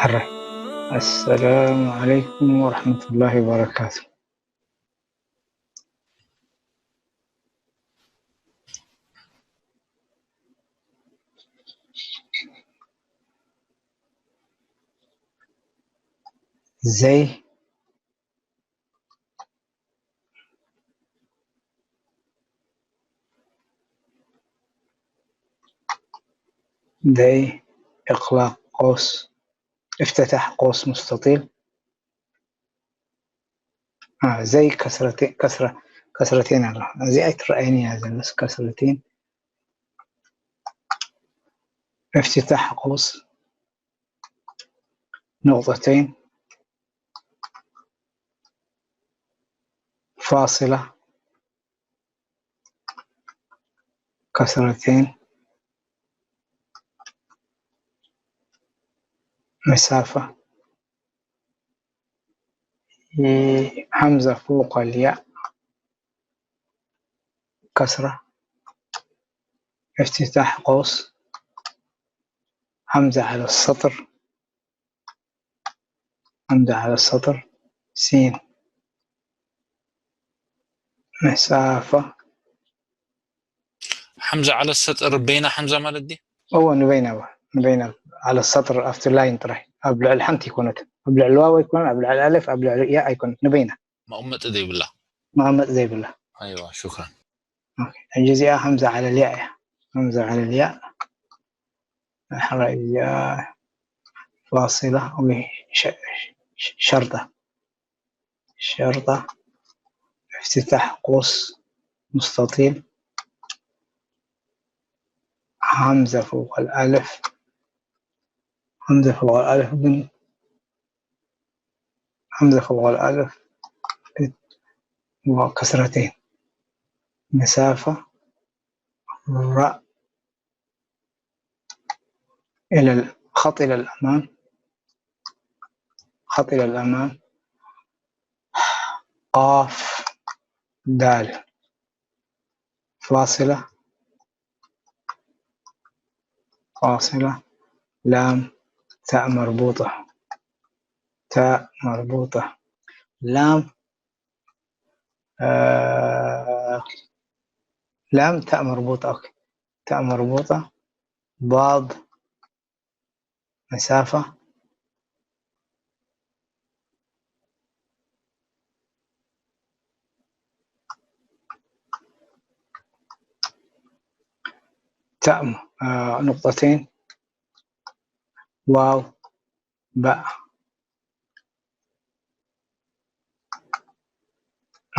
ሕራይ። ኣሰላሙ ዓለይኩም ወረሕመቱላሂ ወበረካቱ። ዘይ ዘይ እኽላቅ ቀውስ እፍትታሕ ቀውስ ሙስተጢል። ዘይ ከስረቴን ኣለ። እዚኣ ኣይትረኣየኒ እያ ዘለስ ከስረቴን እፍትታሕ ቀውስ ንቑጠተይን ፋሲላ ከስረቴን መሳፋ ሀምዛ ፈውቀል ያእ ከስራ እፍትታሕ ቀውስ ሀምዛ ዐለ ሰጥር ሀምዛ ዐለ ሰጥር ሲን መሳፋ ሐምዛ ዐለ ሰጥር በይና ሐምዛ ማለት ድዩ? እዎ ንበይና እዎ ንበይና ዐለ ሰጥር ኣብቲ ላይን ጥራይ ኣብ ልዕሊ ሓንቲ ኣይኮነትን ኣብ ልዕሊ ዋው ኣይኮነን ኣብ ልዕሊ ኣለፍ ኣብ ልዕሊ ያእ ኣይኮነን ንበይና መቐመጢ ዘይብላ መቐመጢ ዘይብላ ኣይዋ ሹክራን ሕጂ እዚኣ ሀምዛ ዐለ ልያእ እያ ሀምዛ ዐለ ልያእ ሕራይ እዚኣ ፋሲላ ወይ ሸርጣ ሸርጣ افتتاح قوس مستطيل همزة فوق الألف همزة فوق الألف ግን همزة فوق الألف وكسرتين مسافة راء إلى خط إلى الأمام خط إلى الأمام قاف دال فاصلة فاصلة لام تاء مربوطة تاء مربوطة لام آه لام تاء مربوطة أوكي تاء مربوطة ضاد مسافة تاء آه نقطتين واو باء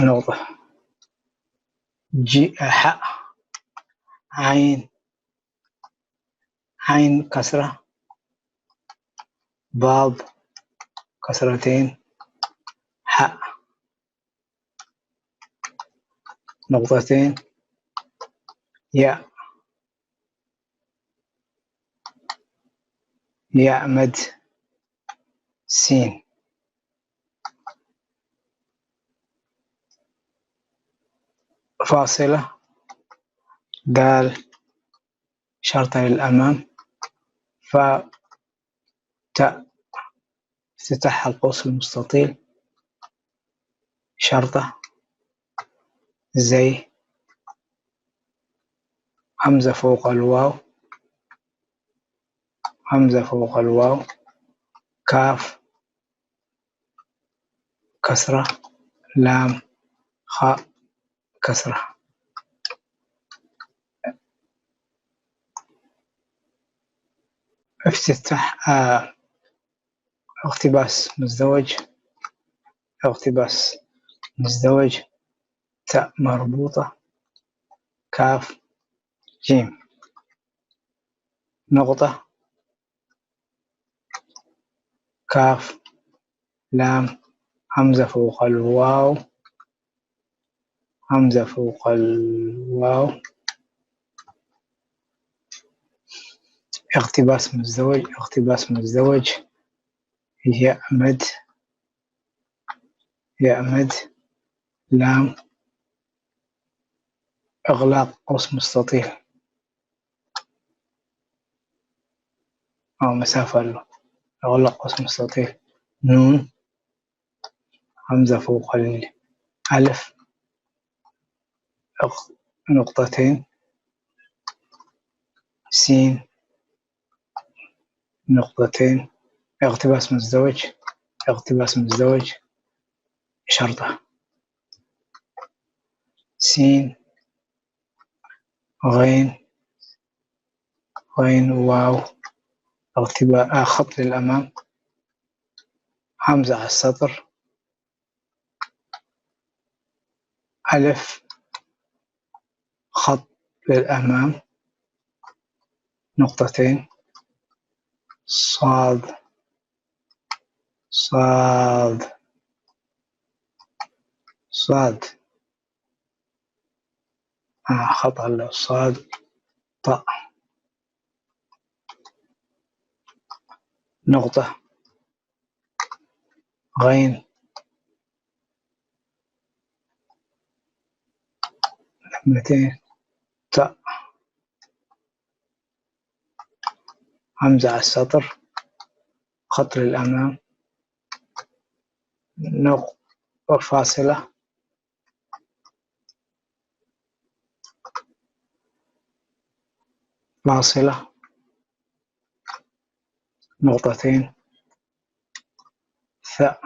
نقطة جي حاء عين عين كسرة ضاد كسرتين حاء نقطتين ياء ياء مد سين فاصلة دال شرطة للأمام فاء تاء افتتاح القوس المستطيل شرطة زي همزة فوق الواو همزة فوق الواو كاف كسرة لام خاء كسرة افتتاح آه اقتباس مزدوج اقتباس مزدوج تاء مربوطة كاف جيم نقطة كاف لام همزة فوق الواو همزة فوق الواو اقتباس مزدوج اقتباس مزدوج ياء مد ياء مد لام إغلاق قوس مستطيل أو مسافة له إغلاق قوس مستطيل، نون همزة فوق ال ألف، نقطتين، سين نقطتين، اقتباس مزدوج، اقتباس مزدوج، شرطة، سين، غين، غين، واو، اقتباس، آه، خط للأمام، همزة على السطر، ألف، خط للأمام، نقطتين، صاد، صاد، صاد، آه، خط على صاد، طاء، نقطة، غين، لمتين، تاء، همزة على السطر، خط للأمام، نقطة، فاصلة، فاصلة، نقطتين، ثاء،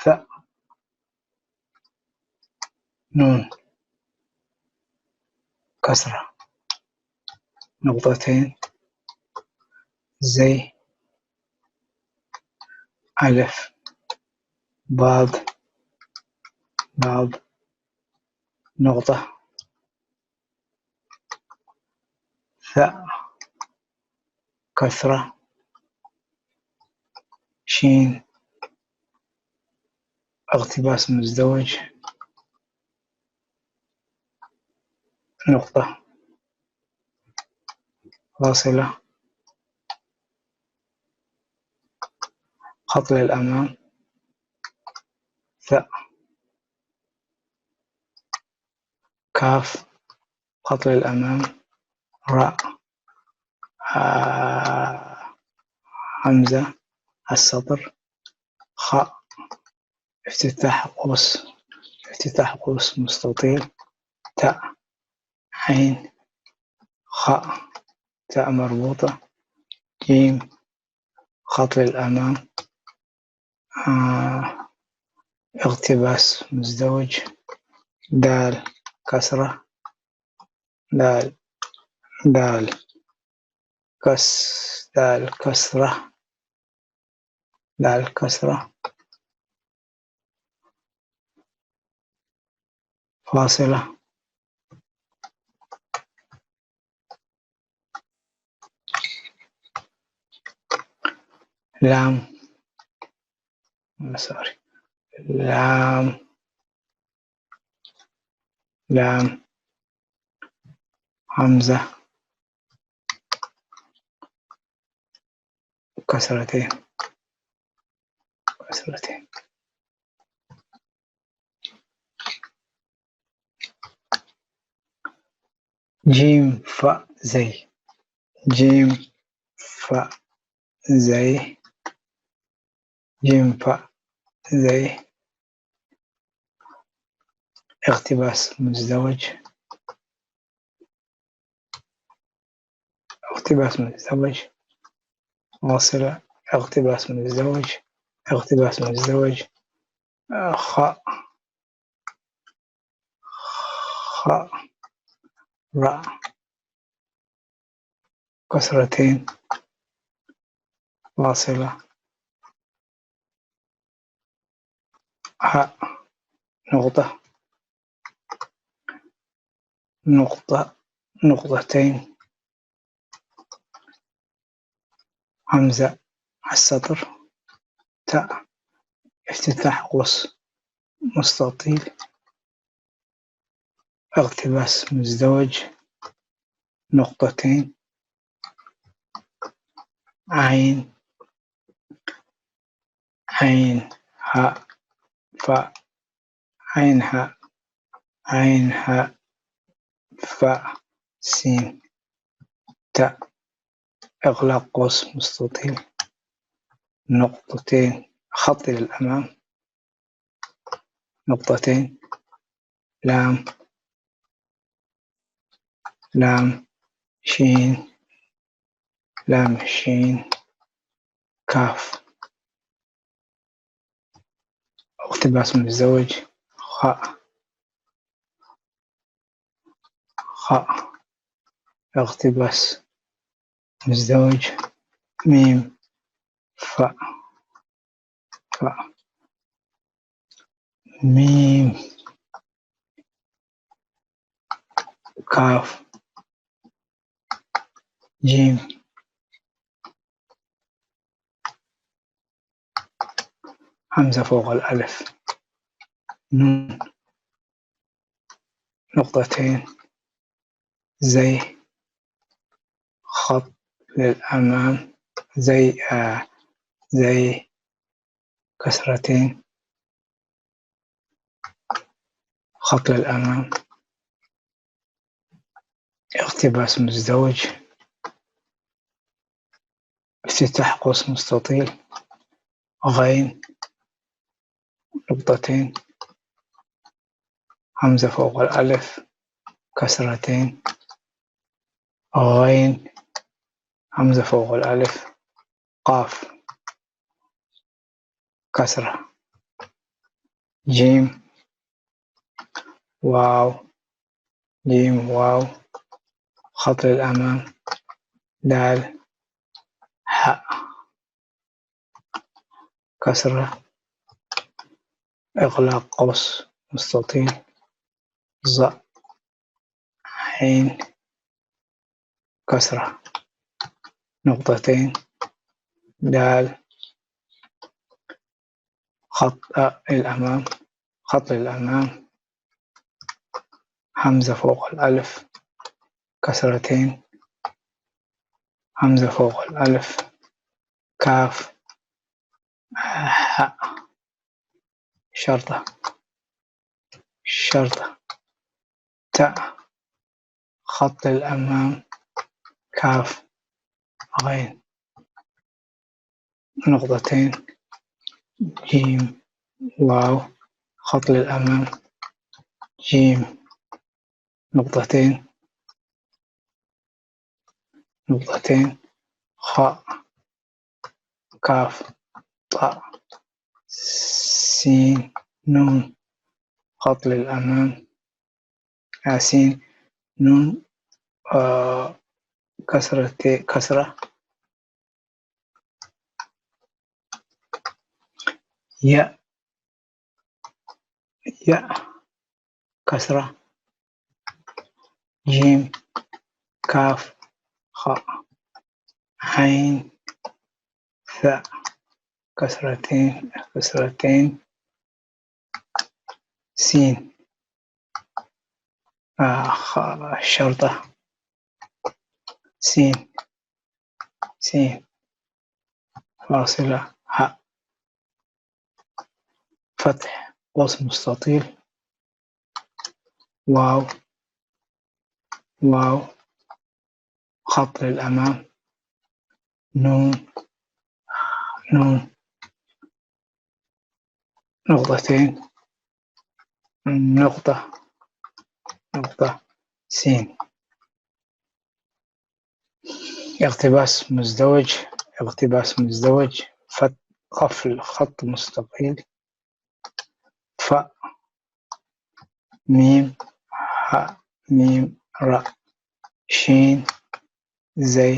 ثاء، نون، كسرة، نقطتين، زي، ألف، ضاد، ضاد، نقطة، ثاء، كسرة، شين، اقتباس مزدوج، نقطة، فاصلة، خط للأمام، ثاء، كاف، خط للأمام، راء، آه، همزة، السطر، خاء، افتتاح قوس، افتتاح قوس مستطيل، تاء، عين، خاء، تاء مربوطة، جيم، خط للأمام، آه، اقتباس مزدوج، دال، كسرة، دال، دال، كس-، دال، كسرة، دال، كسرة، فاصلة، لام، سوري، لام، لام، همزة، كسرتين، كسرتين. جيم فاء زي، جيم فاء زي، جيم فاء زي، اقتباس مزدوج، اقتباس مزدوج، واصلة، اقتباس مزدوج، اقتباس مزدوج، آه، خاء، خاء، راء، كسرتين، فاصلة، هاء، نقطة، نقطة، نقطتين، همزة على السطر، تاء، افتتاح قوس مستطيل، اقتباس مزدوج، نقطتين، عين، عين، هاء، فاء، عين، هاء، عين، هاء، فاء، سين، تاء، إغلاق قوس مستطيل، نقطتين، خط إلى الأمام، نقطتين، لام، لام، شين، لام، شين، كاف، اقتباس مزدوج، خاء، خاء، اقتباس مزدوج، ميم، فاء، فاء، ميم، كاف، جيم، همزة فوق الألف، نون، نقطتين، زي، خط للأمام، زي، آه، زي، كسرتين، خط للأمام، اقتباس مزدوج، افتتاح قوس مستطيل، غين، نقطتين، همزة فوق الألف، كسرتين، غين، همزة فوق الألف، قاف، كسرة، جيم، واو، جيم، واو، خط للأمام، دال، حاء، كسرة، إغلاق قوس مستطيل، ظاء، عين، كسرة، نقطتين، دال، خط للأمام، خط للأمام، همزة فوق الألف، كسرتين، همزة فوق الألف، كاف، حاء، شرطة، شرطة، تاء، خط للأمام، كاف، غين، نقطتين، جيم، واو، خط للأمام، جيم، نقطتين، نقطتين، خاء، كاف، طاء، سين، نون، خط للأمام، آه، سين، نون، آه، كسرة، كسرة، ياء، ياء، كسرة، جيم، كاف، خاء، عين، ثاء، كسرتين، كسرتين، سين، آه، خ-، شرطة، سين، سين، فاصلة، هاء، فتح، قوس مستطيل، واو، واو، خط للأمام، نون، نون، نقطتين، نقطة، نقطة، سين. اقتباس مزدوج، اقتباس مزدوج، فت-، قفل خط مستطيل، فاء، ميم، حاء، ميم، راء، شين، زي،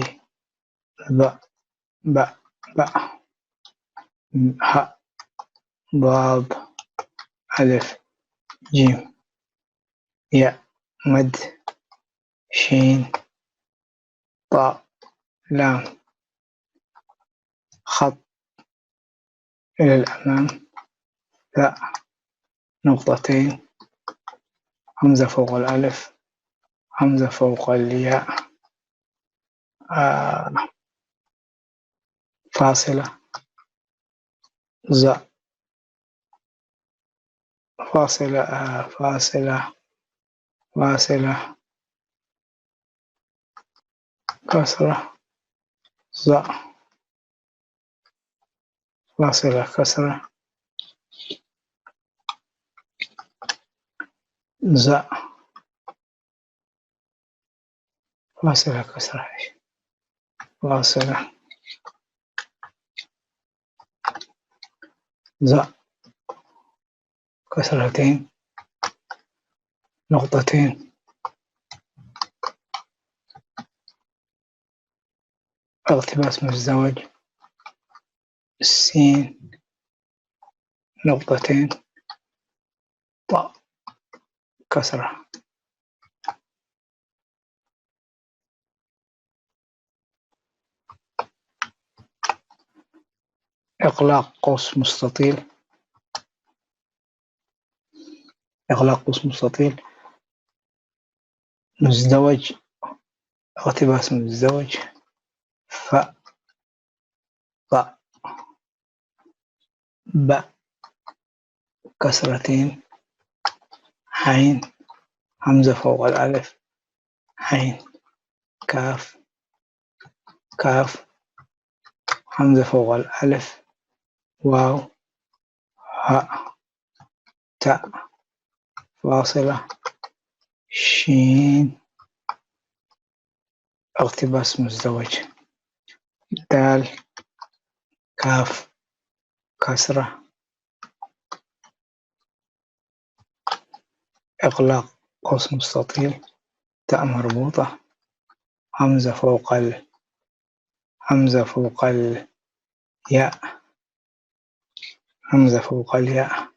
ظاء، باء، باء، هاء، ضاد، ألف، جيم، ياء، مد، شين، طاء، لام، خط إلى الأمام، ثاء، نقطتين، همزة فوق الألف، همزة فوق الياء، آه، فاصلة، ظاء، فاصلة، آه، فاصلة، فاصلة، كسرة، ظاء، فاصلة كسرة، زاء، فاصلة كسرة، فاصلة، زاء، كسرتين، نقطتين، اقتباس مزدوج، سين، نقطتين، طاء، كسرة. إغلاق قوس مستطيل، إغلاق قوس مستطيل، مزدوج، اقتباس مزدوج، فاء، طاء، باء، كسرتين، عين، همزة فوق الألف، عين، كاف، كاف، همزة فوق الألف، واو، هاء، تاء، فاصلة، شين، اقتباس مزدوج، دال، كاف، كسرة، إغلاق قوس مستطيل، تاء مربوطة، همزة فوق ال، همزة فوق الياء، همزة فوق الياء،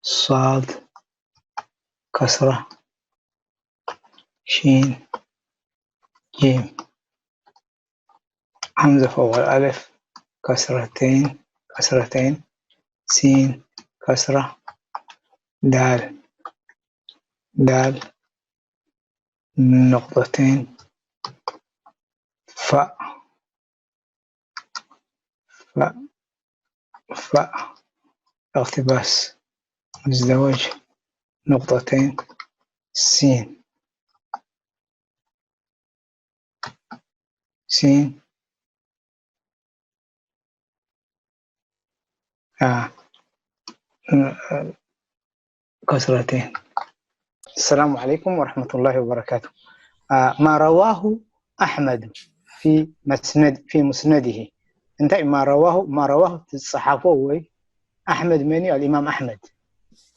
صاد، كسرة، شين، جيم، همزة فوق الألف، كسرتين، كسرتين، سين، كسرة، دال، دال، نقطتين، فاء، فاء، فاء، اقتباس مزدوج، نقطتين، سين، سين، آه. كسرتين. السلام عليكم ورحمة الله وبركاته. آه، ما رواه أحمد في مسند، في مسنده. እንታይ ማ ረዋሁ፣ ማ ረዋሁ ትጸሓፎ ወይ ኣሕመድ መን እዩ? ኣልኢማም ኣሕመድ።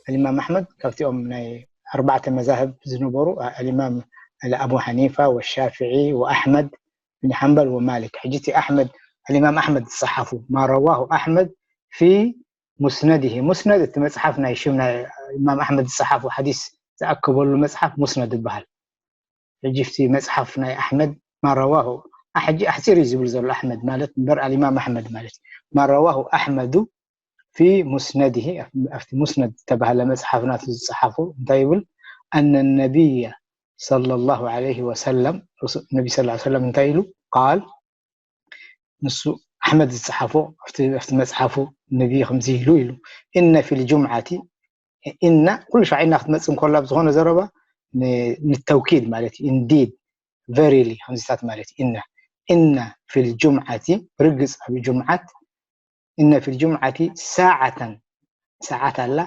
ኣልኢማም ኣሕመድ ካብቲኦም ናይ ኣርባዕተ መዛህብ ዝነበሩ፣ ኣልኢማም ኣቡ ሓኒፋ ወሻፍዒ ወኣሕመድ ብን ሓንበል ወማሊክ። ሕጂ እቲ ኣሕመድ፣ ኣልኢማም ኣሕመድ ዝጸሓፉ፣ ማ ረዋሁ ኣሕመድ ፊ ሙስነድሂ። ሙስነድ እቲ መጽሓፍ ናይ ሽም ናይ ኢማም ኣሕመድ ዝጸሓፉ ሓዲስ ዝኣከበሉ መጽሓፍ ሙስነድ ይበሃል። ሕጂ እቲ መጽሓፍ ናይ ኣሕመድ ማ ረዋሁ፣ ኣ-፣ ሕጂ ኣሕጺር እዩ ዝብል ዘሎ ኣሕመድ ማለት እምበር ኣልኢማም ኣሕመድ ማለት እዩ። ማ ረዋሁ ኣሕመዱ ፊ ሙስነድሂ፣ ኣብቲ ሙስነድ ዝተባህለ መጽሓፍ ናቱ ዝጸሓፉ እንታይ ይብል? ኣነ ነቢይ ሰለላሁ ዐለይሂ ወሰለም፣ ረሱ-፣ ነቢ ሰለላሁ ዐለይሂ ወሰለም እንታይ ኢሉ? ቃል፣ ንሱ ኣሕመድ ዝጸሓፎ ኣብቲ፣ ኣብቲ መጽሓፉ ነቢ ከምዚ ኢሉ ኢሉ፣ "ኢነ ፊል ጁምዓቲ"፣ ኢነ ኩሉ ሻዕ ኢነ ክትመጽእ እንከላ ኣብ ዝኾነ ዘረባ ን-፣ ንተውኪድ ማለት እዩ። ኢንዲድ፣ ቨሪሊ ከምዚታት ማለት እዩ። ኢነ፣ ኢነ ፊል ጁምዓቲ፣ ብርግጽ ኣብ ጁምዓት፣ ኢነ ፊል ጁምዓቲ ሳዓተን፣ ሰዓት ኣላ፣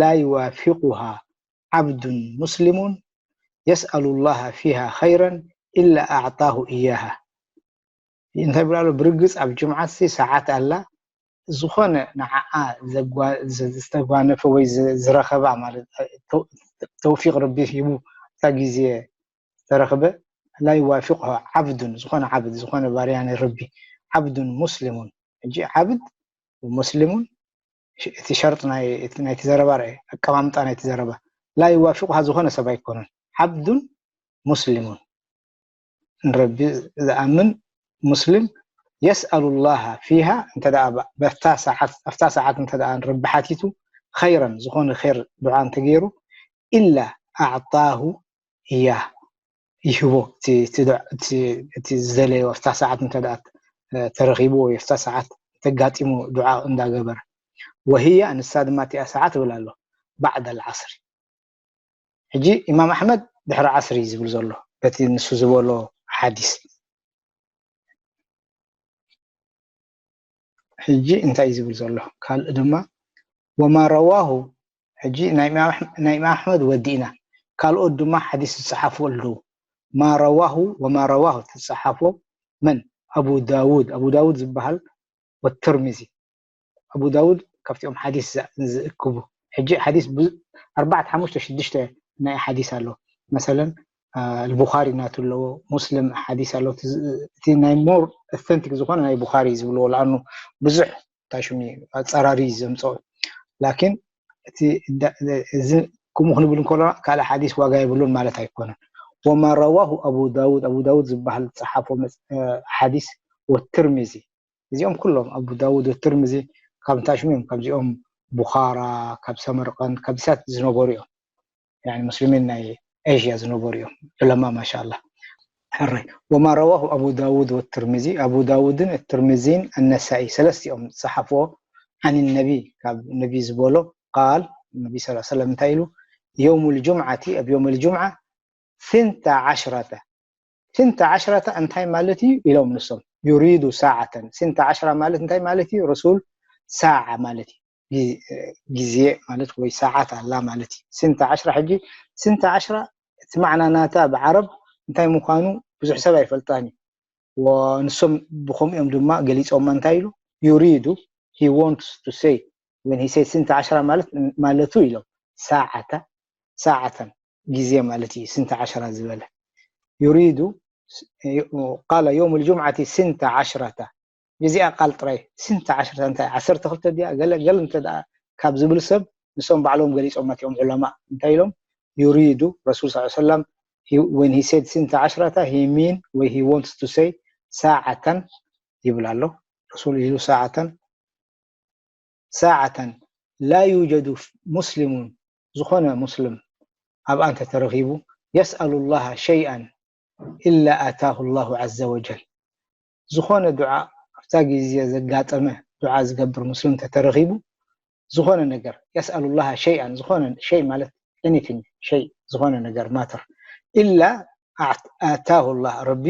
ላ ዩዋፊቁሃ ዓብዱን ሙስሊሙን የስኣሉ ላሃ ፊሃ ኸይረን ኢላ ኣዕጣሁ ኢያሃ። እንታይ ብሎ ኣሎ? ብርግጽ ኣብ ጁምዓትሲ ሰዓት ኣላ፣ ዝኾነ ንዓኣ ዘጓ-፣ ዘ-፣ ዝተጓነፈ ወይ ዘ-፣ ዝረኸባ ማለት፣ ተው-፣ ተውፊቅ ረቢ ሂቡ እታ ግዜ ዝተረኽበ፣ ላ ዩዋፊቁሃ ዓብዱን፣ ዝኾነ ዓብድ፣ ዝኾነ ባርያ ናይ ረቢ፣ ዓብዱን ሙስሊሙን። ሕጂ ዓብድ ሙስሊሙን ሽ-፣ እቲ ሸርጥ ናይ፣ እቲ ናይቲ ዘረባ ርአ፣ ኣቀማምጣ ናይቲ ዘረባ። ላ ዩዋፊቁሃ ዝኾነ ሰብ ኣይኮነን። ዓብዱን ሙስሊሙን። ንረቢ ዝኣምን ሙስሊም፣ የስኣሉ ላሃ ፊሃ፣ እንተ ደኣ ብ-፣ በታ ሰዓት፣ ኣብታ ሰዓት እንተ ደኣ ንረቢ ሓቲቱ፣ ኸይረን፣ ዝኾነ ኸይር ዱዓ እንተ ገይሩ፣ ኢላ ኣዕጣሁ ኢያህ፣ ይህቦ። እቲ፣ እቲ ዱዓ፣ እቲ፣ እቲ ዝደለዮ ኣብታ ሰዓት እንተ ደኣ፣ እ፣ ተረኺቡ ወይ ኣብታ ሰዓት ተጋጢሙ ዱዓ እንዳገበረ። ወህያ፣ ንሳ ድማ እቲኣ ሰዓት ይብል ኣሎ፣ ባዕደል ዓስሪ። ሕጂ ኢማም ኣሕመድ ድሕሪ ዓስሪ እዩ ዝብል ዘሎ፣ በቲ ንሱ ዝበሎ ሓዲስ። ሕጂ እንታይ እዩ ዝብል ዘሎ? ካልእ ድማ ወማ ረዋሁ፣ ሕጂ ናይ ኢማም ኣሕመድ ወዲእና፣ ካልኦት ድማ ሓዲስ ዝፀሓፉ ኣለዉ። ማ ረዋሁ ወማ ረዋሁ ትፀሓፎ መን? ኣቡ ዳውድ፣ ኣቡ ዳውድ ዝበሃል ወትርሚዚ። ኣቡ ዳውድ ካብቲኦም ሓዲስ ዝእክቡ። ሕጂ ሓዲስ ኣርባዕተ ሓሙሽተ ሽዱሽተ ናይ ሓዲስ ኣሎ። መሰለን ልቡኻሪ ናቱ ኣለዎ፣ ሙስሊም ሓዲስ ኣሎ። እቲ ናይ ሞር ኦተንቲክ ዝኾነ ናይ ቡኻሪ ዝብልዎ ለኣኑ ብዙሕ ታሽሚ ኣፀራሪ ዘምፅኦ። ላኪን እቲ እዚ ከምኡ ክንብል እንከሎ ካልእ ሓዲስ ዋጋ የብሉን ማለት ኣይኮነን። ወማ ረዋሁ ኣቡ ዳውድ፣ ኣቡ ዳውድ ዝበሃል ዝፀሓፎ ሓዲስ ወትርሚዚ። እዚኦም ኩሎም ኣቡ ዳውድ ወትርሚዚ ካብ ታሽሚ እዮም። ካብዚኦም ቡኻራ፣ ካብ ሰመርቀንድ፣ ካብ ሳት ዝነበሩ እዮም። ሙስሊሚን ናይ ኤዥያ ዝነበሩ እዮም ዑለማ ማሻላ። ሕራይ ወማ ረዋሁ ኣቡ ዳውድ ወትርሚዚ፣ ኣቡ ዳውድን ትርሚዚን ኣነሳኢ ሰለስቲኦም ዝፀሓፍዎ። ዓን ነቢ፣ ካብ ነቢ ዝበሎ ቃል፣ ነቢ ስ ሰለም እንታይ ኢሉ? የውም ልጁምዓቲ፣ ኣብ የውም ልጁምዓ ስንተ ዓሽረተ። ስንተ ዓሽረተ እንታይ ማለት እዩ ኢሎም ንሶም። ዩሪዱ ሳዓተን። ስንተ ዓሽራ ማለት እንታይ ማለት እዩ? ረሱል ሳዓ ማለት እዩ። ግዜ ማለት ወይ ሰዓት ኣላ ማለት እዩ። ስንተ ዓሽራ፣ ሕጂ ስንተ ዓሽራ እቲ ማዕና ናታ ብዓረብ እንታይ ምዃኑ ብዙሕ ሰብ ኣይፈልጣን እዩ። ንሶም ብከምኡ እዮም ድማ ገሊፆማ። እንታይ ኢሉ? ዩሪዱ፣ he wants to say, when he said ስንተ ዓሽራ ማለት ማለቱ ኢሎም። ሳዓተ፣ ሳዓተን ግዜ ማለት እዩ። ስንተ ዓሽራ ዝበለ ዩሪዱ ቃለ የውም ልጁምዓቲ ስንተ ዓሽረተ። ብዚኣ ቃል ጥራይ ስንተ ዓሽረተ እንታይ ዓሰርተ ክልተ ድያ ገለ ገለ እንተ ደኣ ካብ ዝብል ሰብ ንሶም ባዕሎም ገሊፆም ማት እዮም ዑለማ። እንታይ ኢሎም? ዩሪዱ ረሱል ስ ሰለም when he said ስንተ ዓሽረተ he mean ወይ he wants to say ሳዓተን ይብል ኣሎ። ረሱል ኢሉ ሳዓተን ሳዓተን ላ ዩጀዱ ሙስሊሙን፣ ዝኾነ ሙስሊም ኣብኣ እንተተረኺቡ የስኣሉ ላሃ ሸይኣን ኢላ ኣታሁ ላሁ ዓዘ ወጀል። ዝኾነ ዱዓ ኣብታ ግዜ ዘጋጠመ ዱዓ ዝገብር ሙስሊም እንተተረኺቡ ዝኾነ ነገር የስኣሉ ላሃ ሸይኣን፣ ዝኾነ ሸይ ማለት ኤኒቲንግ ሸይ፣ ዝኾነ ነገር ማተር ኢላ ኣታሁ ላህ፣ ረቢ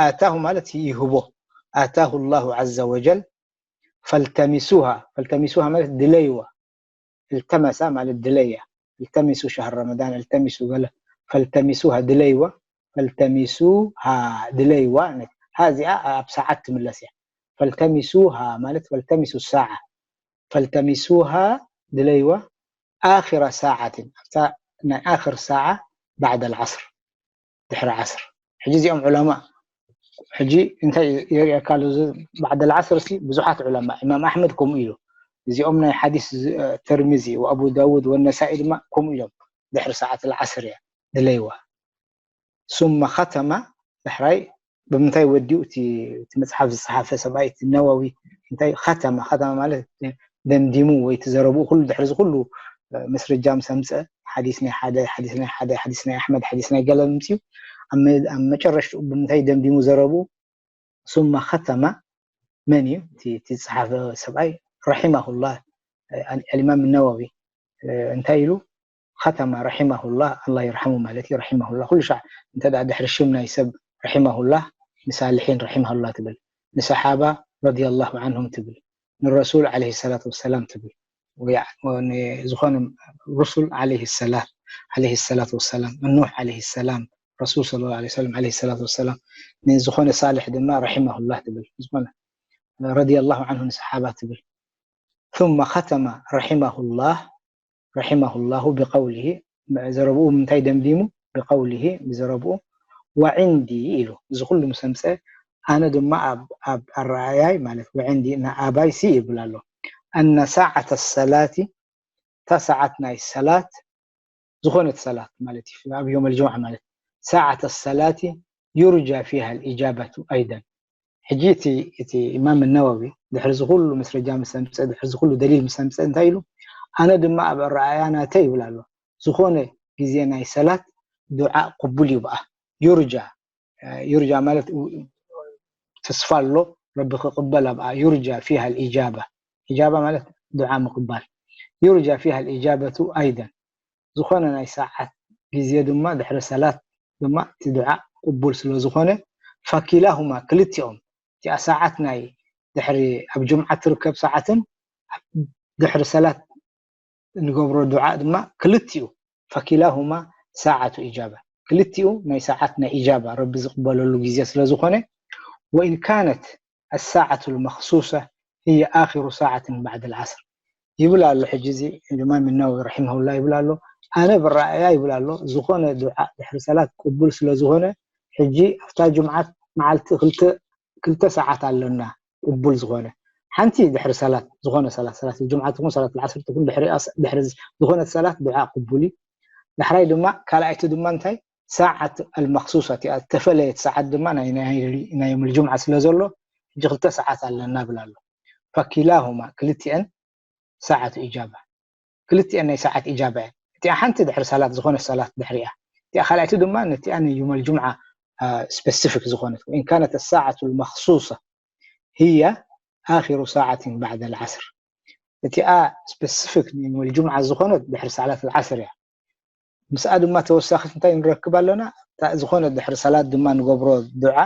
ኣታሁ ማለት ይህቦ። ኣታሁ ላሁ ዓዘ ወጀል ፈልተሚሱሃ፣ ፈልተሚሱሃ ማለት ድለይዋ። التمس ማለት ድለያ። التمسوا شهر رمضان، التمسوا ገለ ፈልተሚሱሃ ድለይዋ። ፈልተሚሱሃ ድለይዋ። ሃ እዚኣ ኣብ ሰዓት ትምለስ እያ። ፈልተሚሱሃ ማለት ፈልተሚሱ ሳዓ። ፈልተሚሱሃ ድለይዋ ኣኺረ ሳዓትን፣ ኣብታ ናይ ኣኽር ሳዓ ባዕደ ልዓስር። ድሕሪ ዓስር። ሕጂ እዚኦም ዑለማ ሕጂ እንታይ የርእየካ ኣሎ? እዚ ባዕደ ልዓስር ሲ ብዙሓት ዑለማ፣ ኢማም ኣሕመድ ከምኡ ኢሉ፣ እዚኦም ናይ ሓዲስ ትርሚዚ ወኣቡ ዳውድ ወነሳኢ ድማ ከምኡ ኢሎም። ድሕሪ ሰዓት ልዓስር እያ ድለይዋ። ሱመ ኸተማ፣ ዳሕራይ ብምንታይ ወዲኡ እቲ መፅሓፍ ዝፀሓፈ ሰብኣይ እቲ ነወዊ እንታይ ኸተማ፣ ኸተማ ማለት ደምዲሙ ወይ እቲ ዘረብኡ ኩሉ ድሕሪ እዚ ኩሉ መስረጃ ምስ ኣምፀ ሓዲስ ናይ ሓደ ሓዲስ ናይ ሓደ ሓዲስ ናይ ኣሕመድ ሓዲስ ናይ ገለ ምፅኡ ኣብ መጨረሽትኡ ብምንታይ ደምዲሙ ዘረብኡ ሱመ ኸተማ መን እዩ እቲ ዝፀሓፈ ሰብኣይ ረሒማሁላህ ኣልኢማም ነወዊ እንታይ ኢሉ ኸተማ ረሒማሁላህ ኣላ ይርሓሙ ማለት እዩ ረሒማሁላህ ኩሉ ሻዕ እንተ ድሕሪ ሽም ናይ ሰብ ረሒማሁላህ ንሳልሒን ረሒማሁላህ ትብል ንሰሓባ ረዲየላሁ ዓንሁም ትብል ንረሱል ዓለይሂ ሰላቱ ወሰላም ትብል ዝኾነ ሩሱል ዓለይሂ ሰላት ዓለይሂ ሰላቱ ወሰላም ኑሕ ዓለይሂ ሰላም ረሱል ሰለላሁ ዓለይሂ ወሰለም ዓለይሂ ሰላቱ ወሰላም ንዝኾነ ሳልሕ ድማ ረሒማሁላህ ትብል ዝኾነ ረዲየላሁ ዓንሁ ንሰሓባ ትብል ثم ختم رحمه الله رحمه الله بقوله ዘረብኡ ምንታይ ደምዲሙ ብቀውሊሂ ብዘረብኡ ወዕንዲ ኢሉ እዚ ኩሉ ምስ ኣምፀ ኣነ ድማ ኣብ ኣረኣያይ ማለት ወዕንዲ ንኣባይ ሲ ይብል ኣሎ ኣነ ሳዓተ ሰላቲ እታ ሰዓት ናይ ሰላት ዝኾነት ሰላት ማለት እዩ ኣብ ዮም ልጅምዓ ማለት ሰዓተ ሰላቲ ዩርጃ ፊሃ ልኢጃበቱ ኣይደን ሕጂ እቲ እቲ ኢማም ነወዊ ድሕሪ እዚ ኩሉ መስረጃ ምስ ኣምፀ ድሕሪ እዚ ኩሉ ደሊል ምስ ኣምፀ እንታይ ኢሉ ኣነ ድማ ኣብ ኣረኣያ ናተ ይብል ኣሎ ዝኾነ ግዜ ናይ ሰላት ዱዓ ቅቡል እዩ ብኣ ዩርጃ ዩርጃ ማለት ተስፋ ኣሎ ረቢ ክቅበል ኣብኣ ዩርጃ ፊሃ ልኢጃባ ኢጃባ ማለት ዱዓ ምቅባል ዩርጃ ፊሃ ልኢጃበቱ ኣይደን ዝኾነ ናይ ሰዓት ግዜ ድማ ድሕሪ ሰላት ድማ እቲ ዱዓ ቅቡል ስለ ዝኾነ ፈኪላሁማ ክልቲኦም እቲኣ ሰዓት ናይ ድሕሪ ኣብ ጅምዓ ትርከብ ሰዓትን ድሕሪ ሰላት ንገብሮ ዱዓ ድማ ክልቲኡ ፈኪላሁማ ሰዓቱ ኢጃባ ክልቲኡ ናይ ሰዓት ናይ ኢጃባ ረቢ ዝቕበለሉ ግዜ ስለ ዝኾነ ወኢን ካነት ኣሳዓቱ ልመክሱሰ ህየ ኣኪሩ ሰዓትን ባዕድ ልዓስር ይብል ኣሎ። ሕጂ እዚ ልማም ናዊ ረሒመሁላ ይብል ኣሎ። ኣነ ብረኣያ ይብል ኣሎ ዝኾነ ዱዓ ድሕሪ ሰላት ቅቡል ስለ ዝኾነ ሕጂ ኣብታ ጅምዓት መዓልቲ ክልተ ክልተ ሰዓት ኣለና ቅቡል ዝኾነ ሓንቲ ድሕሪ ሰላት ዝኾነ ሰላት ሰላት ጅምዓ ትኹን ሰላት ዓስር ትኹን ድሕሪ ዝኾነት ሰላት ዱዓ ቅቡል እዩ። ዳሕራይ ድማ ካልኣይቲ ድማ እንታይ ሰዓት ኣልመክሱሳ እቲኣ ዝተፈለየት ሰዓት ድማ ናይ ዮም ልጅምዓ ስለ ዘሎ ሕጂ ክልተ ሰዓት ኣለና ብል ኣሎ። ፈኪላሁማ ክልቲአን ሰዓት ኢጃባ ክልቲአን ናይ ሰዓት ኢጃባ እየን። እቲኣ ሓንቲ ድሕሪ ሰላት ዝኾነ ሰላት ድሕሪያ እቲኣ ካልኣይቲ ድማ ነቲኣ ናይ ዮም ልጅምዓ ስፐሲፊክ ዝኾነት ወኢን ካነት ሰዓቱ ልመክሱሳ ህያ ኣኪሩ ሰዓትን ባዕደ ልዓስር እቲኣ ስፐሲፊክ ናይ ዮም ልጅምዓ ዝኾነት ድሕሪ ሰላት ልዓስር እያ። ምስኣ ድማ ተወሳኺት እንታይ ንረክብ ኣለና ዝኾነ ድሕሪ ሰላት ድማ ንገብሮ ዱዓ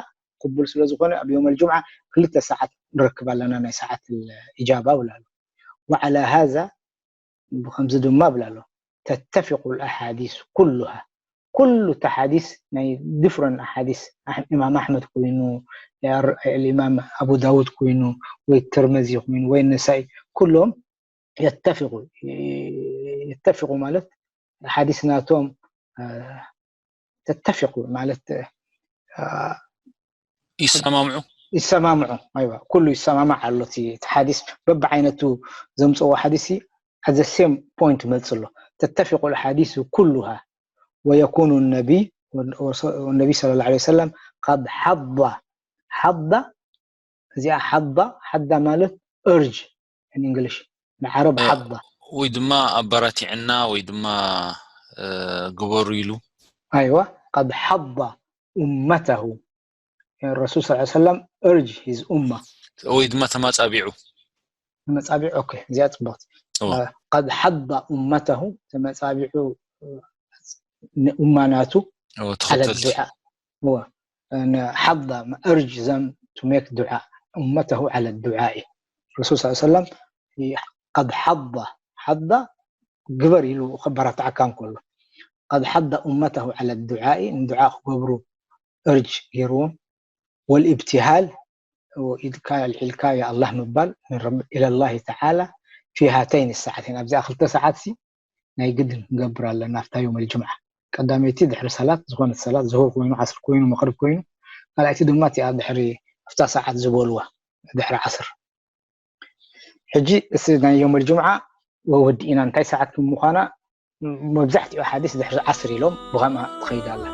ቅቡል ስለ ዝኾነ ኣብ ዮም ልጅምዓ ክልተ ሰዓት ንረክብ ኣለና ናይ ሰዓት ኢጃባ ብላሉ። ወዓላ ሃዛ ብከምዚ ድማ ብላሎ ተተፊቁ ኣሓዲስ ኩሉሃ ኩሉ ተሓዲስ ናይ ዲፍረንት ኣሓዲስ ኢማም ኣሕመድ ኮይኑ ኢማም ኣቡ ዳውድ ኮይኑ ወይ ትርመዚ ኮይኑ ወይ ነሳኢ ኩሎም የተፊቁ የተፊቁ ማለት ሓዲስ ናቶም ተተፊቁ ማለት ይሰማምዑ ይሰማምዑ ኣይዋ ኩሉ ይሰማማዕ ኣሎ እቲ ሓዲስ በብዓይነቱ ዘምፅዎ ሓዲስ at the same point ይመፅእ ኣሎ ተተፊቁ ሓዲስ ኩሉሃ ወየኩኑ ነቢ ነቢ ስለ ላ ሰለም ቀድ ሓዳ ሓዳ እዚኣ ሓዳ ሓዳ ማለት እርጅ እንግሊሽ ንዓረብ ሓዳ ወይ ድማ ኣበራቲዕና ወይ ድማ ግበሩ ኢሉ ኣይዋ ቀድ ሓዳ ኡመተሁ ረሱል ስ ሰለም እርጅ ሂዝ ኡማ ወይ ድማ ተማፃቢዑ ተመፃቢዑ ኦኬ እዚኣ ፅቡቅቲ ቀድ ሓዳ ኡመተሁ ተመፃቢዑ ንኡማ ናቱ ዓለ ዱዓ ሓዳ እርጅ ዘም ቱ ሜክ ዱዓ ኡመተሁ ዓለ ዱዓ እዩ ረሱል ስ ሰለም ቀድ ሓዳ ሓዳ ግበር ኢሉ ከበራትዓካ እንከሎ ቀድ ሓዳ ኡመተሁ ዓለ ዱዓ ንዱዓ ክገብሩ እርጅ ገይርዎም ወልእብትሃል ኢድካ ኣልዒልካ ያ ኣላህ ምባል ኢለላሂ ተዓላ ፊ ሃተይን ሰዓተይን ኣብዚኣ ክልተ ሰዓት ሲ ናይ ግድን ክንገብር ኣለና ኣብታ ዮም ልጅምዓ ቀዳመይቲ ድሕሪ ሰላት ዝኾነት ሰላት ዝሁር ኮይኑ ዓስር ኮይኑ መቅርብ ኮይኑ ካልኣይቲ ድማ እቲኣ ድሕሪ ኣብታ ሰዓት ዝበልዋ ድሕሪ ዓስር ሕጂ እዚ ናይ ዮም ልጅምዓ ወወዲእና እንታይ ሰዓት ከም ምዃና መብዛሕትኡ ሓዲስ ድሕሪ ዓስር ኢሎም ብኸምኣ ትኸይድ ኣላ